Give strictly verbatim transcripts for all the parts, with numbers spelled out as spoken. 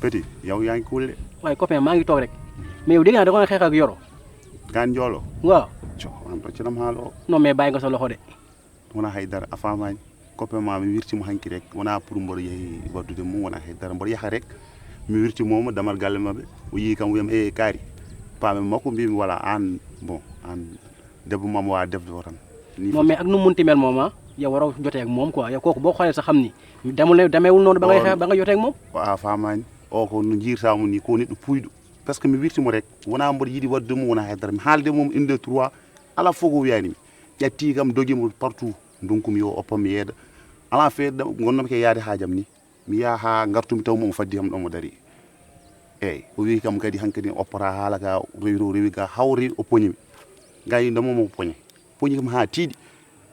Petit, yow yaa ngi cool de. Waaye copain, maa ngi toog rek. Mais yow, dégg naa da nga doon xeex ak Yoro. Gaan Njoolo. Waaw. Co, am to ci lam xaalo. Non, mais bàyyi nga sa loxo de. Wona hay dara, a faamaani. Copain ma mi wirti mo hanki rek. Wona pour mboɗo yehi waddude mum, wona hay dara. Mboɗo yaha rek. Mi wirti mo, mo damal galle maɓɓe. O yii kam, wiyam, "Eh, kaari." Paame makko, mbimi, "Voilà, aan, bon, aan, debbo ma mo waa defde o tan." Ni Non, foti. Mais ak nu munti mel moom, ah, yow waroo jotee ak moom quoi. Yow kooku boo xoolee sa xam ni demul, demeewul noonu ba ngay On xeex, ba nga jotee ak moom. A faamaani. O ko no jiirtaa mo ni, ko neɗɗo puuyɗo. Parce que mi wirti mo rek. Wona mboɗo yiɗi waddude mo, wona hay dara. Mi haalde mum une, deux, trois. Ala fof ko wiyani mi. Ƴatti kam, dogi mo partout. Ndunku mi yo oppa mi yeeda. Ala feere de, ngonnoomi ke yaade haajam ni. Mi yaha haa ngartumi taw mo faddi kam ɗo mo dari. Eey, o wi kam kadi hankadi oppata haala ka rewi to rewi ga hawri o poñi mi. Ga yi ndemo mo poñe. Poñi kam haa tiiɗi.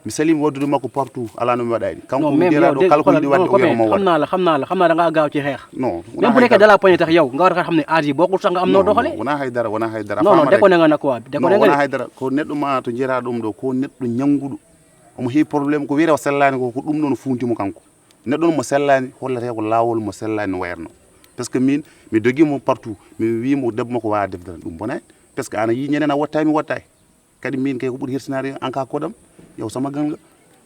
Mi salimi waddude makko partout, ala no mi waɗani. Kanko Non, mi même yow, jeeraɗo dégg kala ko xoolal, yiɗi non, wadde o copain, wiyama xam waɗa. Naa la, xam naa la, xam naa da ngaa gaaw ci xeex. Non, Même bu nekkee dala poñe tax yow, nga war a xam ne aadi bokkul sax nga am noo doxale. Wona hay dara, wona hay dara. Non, non, faama rek. Déconné nga nag quoi, déconné Non, nga wona de. Hay dara. Ko neɗɗo ma to jeeraɗo ɗum ɗo, ko neɗɗo ñannguɗo. Omo heewi problème ko wiyete o sellaani ko, ko ɗum ɗon fuunti mo kanko. Neɗɗo on mo sellaani, hollete ko laawol mo sellaani no wayatno. Parce que min, mi dogi mo partout, mi wi mo debbo makko waawa defde tan, ɗum bonaani. Parce que ana yii ñeneen a wattaay, mi wattaay. Kadi min kay ko ɓuri hersinaade an ka kodam, yow sama ganga.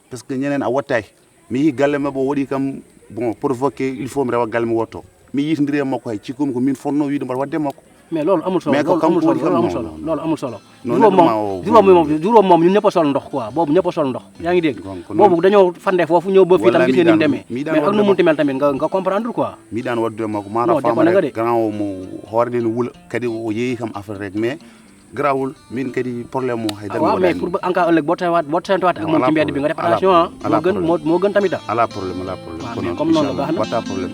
Parce que ñeneen a wattaay. Mi yii galle maɓɓe o waɗi kam, bon, provoqué, il faut mi rewa galle mi wotto. Mi yitindiri e makko hay cikkumi ko min fonno wiide mbaɗa wadde e makko. Mais loolu amul solo, Mais ko loolu amul kanko solo, woni loolu kam, amul non, solo, non. Loolu amul solo. Non, Jour boobu neɗɗo moom, ma o jour boobu moom, jour boobu moom ñun ñëpp a sol ndox quoi. Boobu ñëpp a sol ndox. Yaa ngi dégg? Ko, ko Boobu noon. Dañoo fande foofu ñëw ba fii tam Wallaay gisee ni mu miɗaan, demee. Miɗaan Mais ak wadde nu munti makko. Mel tamit nga, nga comprendre quoi. Miɗaan wadde makko. Maanaam Non, déconné faama nga rek, de. Grand o mo hoore nde no wula, kadi o yeeyi kam affaire rek. Mais grawul, min kadi problème o hay Ah, dara waaw, mi mais waɗaani pour mo. Ba, en cas ëllëg boo tawaat, boo tawaat ak Non, moom ala ci mbedd bi nga def problème, ala attention, ah. Problème, Moo ala gën, problème. Moo, moo gën tamit, ah. Ala problème, ala problème. Waaw, Ko mais noon, comme noonu la, inchallah, baax na. Watta problème.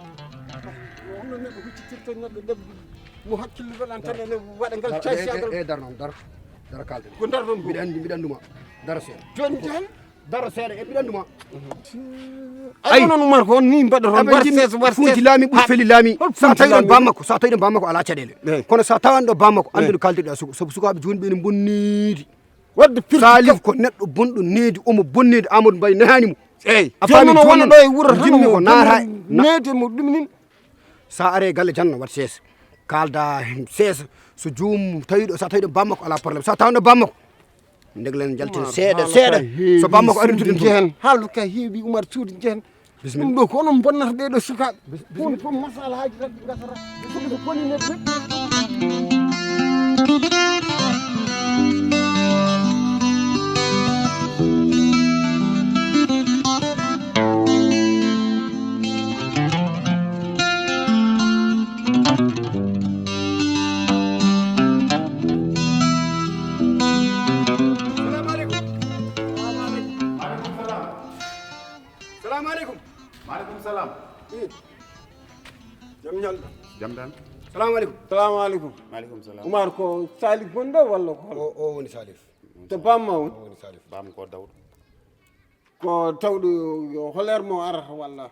Honno neɗɗo huccitirta neɗɗo debbo mo hakkille welantano ne waɗa ngal caysagal? E dar noon, dar. Dar kalden. Ko dar ɗon ko? Mbiɗa anndi, mbiɗa annduma. Dar seeɗa. Jooni tan? Dar seeɗa, e mbiɗa annduma. Ay, non, Umar, ko on ni mbaɗaton. Aɓe war njimmi ses, war funti ses. Laami, ɓuri feli laami. Hol sa funti tawi ɗon laami? Bammakko, sa tawi ɗon bammakko ala caɗeele. Eey. Kono sa tawan ɗo bammakko, eey, anndude kaldirɗa suka, sabu sukaaɓe jooni ɓe ne mbonniidi. Wadde firti Salif kam. Ko neɗɗo bonɗo needi, omo bonneedi, Amadou Mbaye nehani mo. Eey. A faami, jooni noon wona ɗo e wuro tan, jimmi ko naata. Needi mo ɗum nin. Sa are galle janno wat seesa. Kalda seesa. So joom tawi ɗo, sa tawi ɗo bammakko ala problème. Sa tawno bammakko. Ndeglen jaltin seeɗa, seeɗa. So bammakko ari tudde jehen. Haaldu ka heewi Umar suudu jehen. Bismillah. Ɗum ɗo ko onon bonnata ɗee ɗo sukaaɓe. Bis-, bismillah. Ko on fof masala haaji tan ɗi ngasata. Ɗum ko koni ne. Salamu aleykum. Maaleykum salaam. Salamu aleykum. Maaleykum salaam. Jam ñalɗo. Jam tan. Salamu aleykum. Salamu aleykum. Maaleykum salaam. Umar, ko Salif gonɗo walla ko hol? O, o woni Salif. To bamma woni? O woni Salif. Bam ko Dawda. Ko tawɗo yo holeer mo arata walla?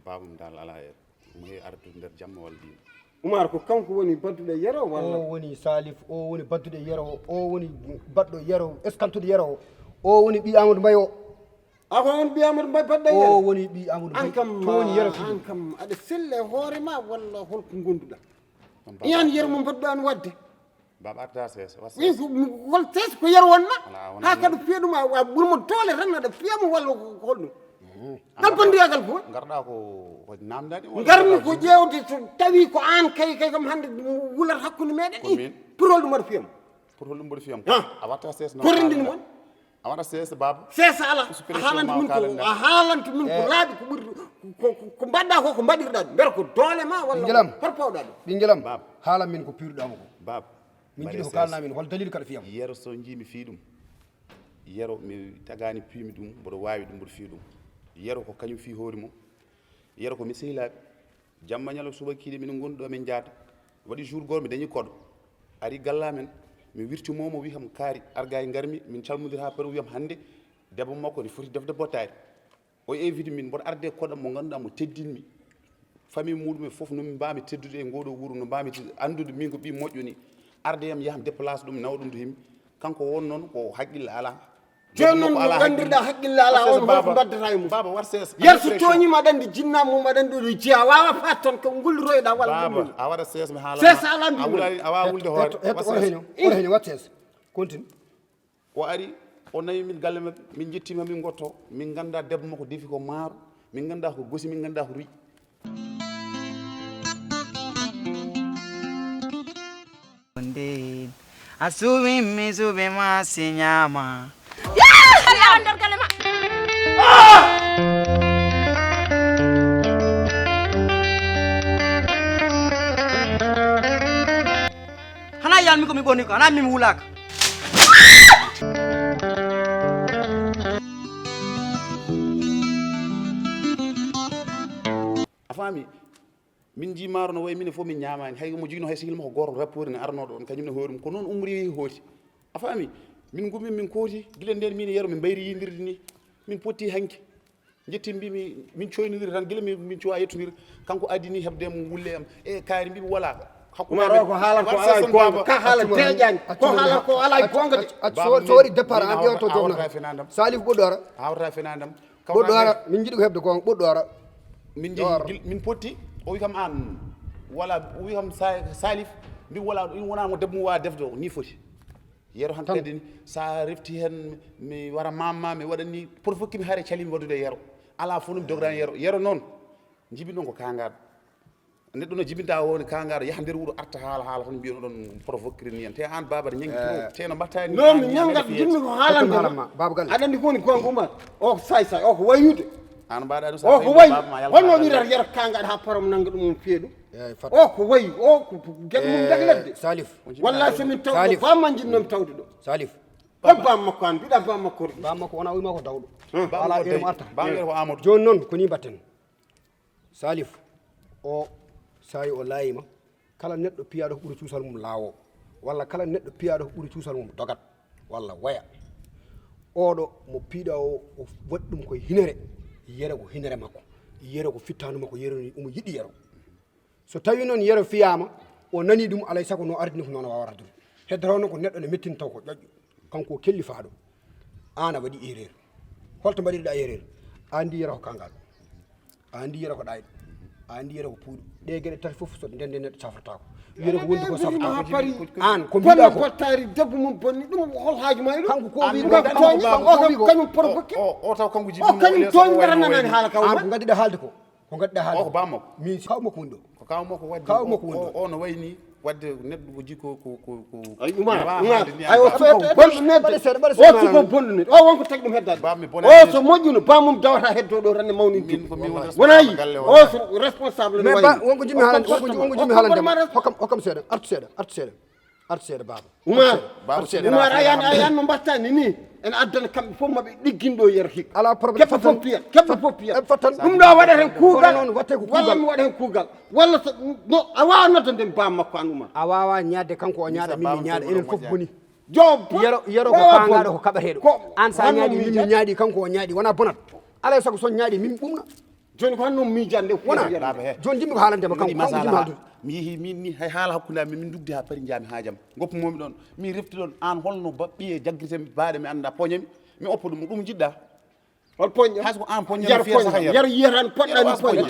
Babam dal ala e mo he artude nder jamma walla diina. Umar, ko kanko woni badduɗo yero walla? O woni Salif, o woni badduɗo yero, o woni baɗɗo yero, eskantuɗo yero, o woni ɓi Amadou Mbaye o. A ko on ɓi Amadou Mbaye badduɗo yero? O woni ɓi Amadou Mbaye. An kam, tooñi yero tigi. An kam aɗa sella e hoore ma walla holko gonduɗa? Iyan yero mo mbaɗɗa an wadde? Baba arta seesa, wa min seesa. Ko, mi, hol seesa ko yero wonma? Ala, wona ha yero. Kadi fiya ɗum a, a ɓurmo doole tan aɗa fiya mo walla ko, ko holɗum? Mhm. Ngal banndiyagal fof. Ngarɗa ko, ko namdani walla ngarmi ko ƴeewde so tawi ko an kay, kay kam hannde wulata hakkunde meɗen. Ko min. Pour holɗum aɗa fiya mo? Pour holɗum mboɗo fiya mo? Ha. A watta seesa no ko rendini mon? A waɗa seesa, baba. Seesa ala. A haalanta min ko, a haalanta min ko laaɓi ko ɓuri, ko, ko, ko mbaɗɗa ko, ko mbaɗirɗa ɗum. Mbiyata ko doole ma walla ɓingelam. Hol pawɗa ɗum? Ɓingelam, baba. Haala min ko piiruɗa mo ko. Baba. Min jiɗi ko kaalnaa min, hol dalil kaɗa fiya mo? Yero, so njiimi fii ɗum, Yero mi tagaani piimi ɗum, mboɗo waawi ɗum, mboɗo fii ɗum. Yero ko kañum fii hoore mum. Yero ko mi sehilaaɓe. Jamma ñalo suba kiiɗe min ngoni ɗo min njaata. Waɗi jour goto mi dañi koɗo. Ari galla men, mi wirti momo wi kam kaari, arga e ngarmi, min calmodiri haa pare wi kam hannde debbo makko ne foti defde bottaari. O invite min, mboɗo arde koɗo mo ngannduɗaa mo teddinmi. Famille muɗum e fof no min mbaami teddude e ngoɗo wuro, no mbaami anndude min ko ɓii moƴƴo ni. Arde yam yaham déplace ɗum, nawa ɗum to himɓe. Kanko won noon ko haqqille alaa. Jooni noon mo nganndirɗaa haqqille alaa on, hoto mbaddata e mum. Baba, war sees. Yer so tooñiima aɗa anndi jinnaa mum, aɗa anndi ɗo jeyaa, waawa faat toon ko ngullotoyɗaa walla ɗum. Baba, a waɗa sees mi haala. Sees alaa mbi. A wulani, a waawa wulde hoore. Hetto, hetto, oto heño, oto heño, wat sees. Continue. O ari, o nawi min galle maɓɓe, min njettiima, min ngotto, min nganndaa debbo makko defi ko maaro, min nganndaa ko gosi, min nganndaa ko ruƴƴi. Ndeen a suuɓii mi suuɓii ma si ñaama. Yalla on nder galle ma. Xanaa yalmi ko mi ɓorni ko, xanaa mi wulaaka. A faami? Min njii maaro no wayi minen fof min ñaamaani. Hay omo jogino hay sehil makko gooto rapport ne arnooɗo on, kañum ne hoore mum. Ko noon umri hooti. A faami? Min ngummi min kooti. Gila ndeen min e Yero min mbayri yiyondirde ni. Min potti hanki. Njetti mbimi min coynodiri tan gila min, min cuwa yettondir. Kanko adini heɓde mo wulle am. E kaari mbimi wala. Hakkunde Umar o ko haalata ko alaa e goonga. Ka haala deeƴaani. Ko haala ko alaa e goonga de. Accu, so waɗi départ an ƴewto jomna. Salif Ɓoɗɗo ara. Hawta finandam. Ɓoɗɗo ara, min njiɗi ko heɓde goonga, Ɓoɗɗo ara. Min njehi, min potti, o wi kam an, wala, o wi kam Sa-, Salif, mbi wala, ɗum wona mo debbo mum wawa defde o, ni foti. Yero han kadi, sa refti hen, mi wara mamma, mi waɗa ni, pour fof kimi hare calimi waɗude Yero. Ala fof ɗum dogran Yero. Yero noon, jibin ɗon ko kangaɗo. Neɗɗo no jibinta o woni kangaɗo, yaha nder wuro arta haala, haala tan mbiyon oɗon provoquer ni en. Te an baba aɗa ñangi trop, te no mbatta ni. Non, mi ñangat, jinmi ko haalande ma. Baba Galle. Aɗa andi ko woni gonga Umar. O ko say say, o ko wayude. An mbaɗa ɗum sa. O ko wayi. Honno wirata Yero kangaɗo ha parom nanga ɗum on fiye ɗum? O ko wayi, o ko gel mum dag ladde. Salif. Wallahi so min tawde bamma jinnomi tawde ɗo. Salif. Ko bam makko an, mbiɗa bam makko. Bam makko wona wima ko dawɗo. Ala ere mo arta. Bam ko Amadou. Joni noon ko ni mbatten. Salif, o saayi o laayima, kala neɗɗo piyaaɗo ko ɓuri cuusal mum laawo, walla kala neɗɗo piyaaɗo ko ɓuri cuusal mum dogat, walla waya. Oɗo mo piiɗa o, o waɗi ɗum koye hinere, Yero ko hinere makko, Yero ko fittaandu makko, Yero ni omo yiɗi Yero. So tawi noon Yero fiyaama, o nani ɗum, alay sago no ardini ko noon o waawata ɗum. Heddoto noon ko neɗɗo ne mettin taw ko ƴoƴƴo. Kanko o kellifaaɗo. Aan a waɗi erreur. Holto mbaɗirɗa erreur? A andi Yero ko kangal. A andi Yero ko ɗayɗo. A andi Yero ko puuɗo. Ɗe geɗe tati fof so ndende neɗɗo safrata ko. Yero ko wondi ko safrata ko. Aan ko mbiɗa ko. Bottari debbo mum bonni ɗum hol haaju ma e ɗum? Kanko ko wi ko. Kanko kañum provoqué. O taw kanko jiɗi. O kañum toñi mbaɗa nanani haala kaw. Aan ko ngaddiɗa haalde ko. Ko ngadda haala. O ko bammo ko. Min kaw makko woni ɗo. Ko kaw makko wadde. Kaw makko woni ɗo. O no wayni wadde neɗɗo ko jikko ko, ko, ko. Ay Umar, Umar. Ay o bonɗo nedde. O suko bonɗo nedde. O wonko tagi ɗum heddade. Bammi bonani. O so moƴƴuno bamum dawata heddo ɗo ranne mawnin. Min ko mi wona. Wona yi. O so responsable no wayni. Wonko jimmi haalande, wonko jimmi haalande. Hokkam, hokkam seeɗa. Artu seeɗa, artu seeɗa. Artu seeɗa, baaba. Umar, Umar, ayan, ayan no mbattani ni. En addana kamɓe fof maɓe ɗigginɗo Yero hikka. Ala problème. Keɓɓe fof piya, keɓɓe fof piya. Ɗum ɗo waɗa hen kuugal. Walla mi waɗa hen kuugal. Walla so, no, a wawa nodda nden bam makko an Umar. A wawa ñaadde kanko o ñaada, min mi ñaada, enen fof boni. Jo, Yero, Yero ko kangaɗo ko kaɓateɗo. An sa ñaadi, min mi ñaadi, kanko o ñaadi, wona bonat. Alay sago son ñaadi, min ɓumna. Joni ko honno miijande wona. Joni jimmi ko haalande ma kanko, kanko jimmi haaldude. Mi yehi min ni hay haala hakkunde amin, min dugdi ha pari jaami ha jam. Goppu momi ɗon, min refti ɗon, an holno ba ɓiye jaggirte mi baaɗe mi anda poñami, mi oppo ɗum, ɗum jiɗɗa. Hol poñɗo? Hay so ko an poñami. Yero fier sa poña. Yero yiyata an poɗɗani poña.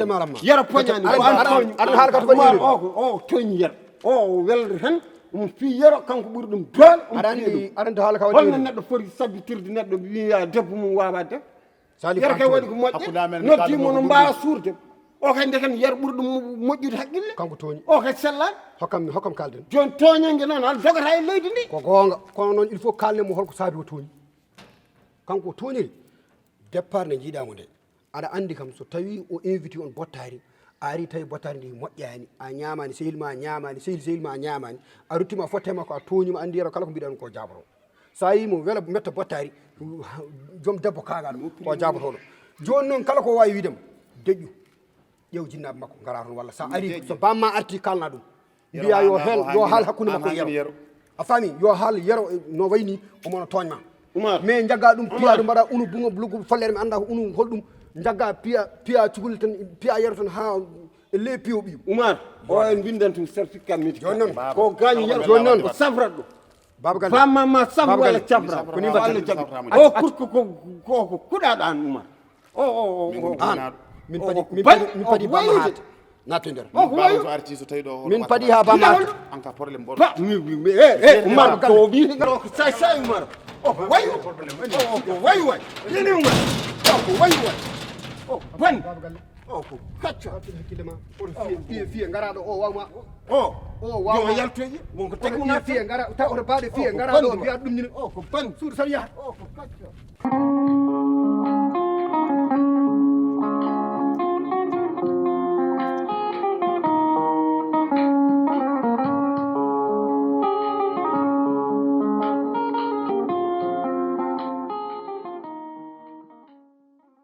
Yero poñani. An haala ka to waɗi. O ko o toñi Yero. O welri tan. Ɗum fi Yero kanko ɓuri ɗum doole. Aɗa andi, aɗa andi haala ka waɗi. Holno neɗɗo foti sabitirde neɗɗo wiya debbo mum wawa def? Salif Yero kay waɗi ko moƴƴe. Noddi mo no mbaawa suurde. O kay ndeken Yero ɓuri ɗum moƴƴude haqqille. Kanko tooñi. O kay sellaani. Hokkam mi, hokkam kaalden. Jooni tooñange noon hal dogata e leydi ndi. Ko goonga. Kono noon il faut kaalden mo holko saabi o tooñi. Kanko o tooñiri. Départ nde njiiɗaa mo nde. Aɗa anndi kam so tawii o invite on bottaari, A ari tawi bottari ndi moƴƴani, a ñamani, sehil ma ñamani, sehil, sehil ma ñamani, a ruttima fotte makko, a tooñima, andi yero kala ko mbiɗon ko jaboro. Sa yi mo wela metta bottari, joom debbo kagal ko jabotoɗo. Joni noon kala ko wawi wiidema, deƴƴu, ƴeew jinnaɓe makko gara toon, walla sa ari so bamma arti kalna ɗum. Mbiya yo hel, yo haal hakkunde makko yero. A faami, yo haal yero no wayni omono tooñma. Umar. Mais jagga ɗum piya ɗum mbaɗa unu bungo lugu follere mi anda ko unu holɗum. Jagga piya, piya cuguli tan, piya yero tan ha e le piyo ɓiyo. Umar, o en windan tum certificat médical. Joni noon. Ko gañi yero. Joni noon. Ko safrat ɗum. Baba Galle. Bamma ma safra walla cafra. Ko ni mbaɗa. O kurko ko, ko, ko kuɗaɗo an Umar. O, o, o, o. An. Min padi, min padi, min padi bamma haat. Natte nder. O ko wayo. Min padi ha bamma haat. Anka problème boɗo. Mi, mi, mi, eh, eh, Umar ko bi. O ko say say Umar. O ko wayo. O ko wayo way. Yene Umar. O ko wayo way. O ban. O ko kacca. Hakkille ma. On fiye, fiye, fiye ngaraɗo o wawma. O. O wawma. Yo yaltoji. Wonko taguna fiye ngara, ta oto baɗe fiye ngaraɗo o mbiya ɗum ni. O ko ban. Suudu tan yahat. O ko kacca.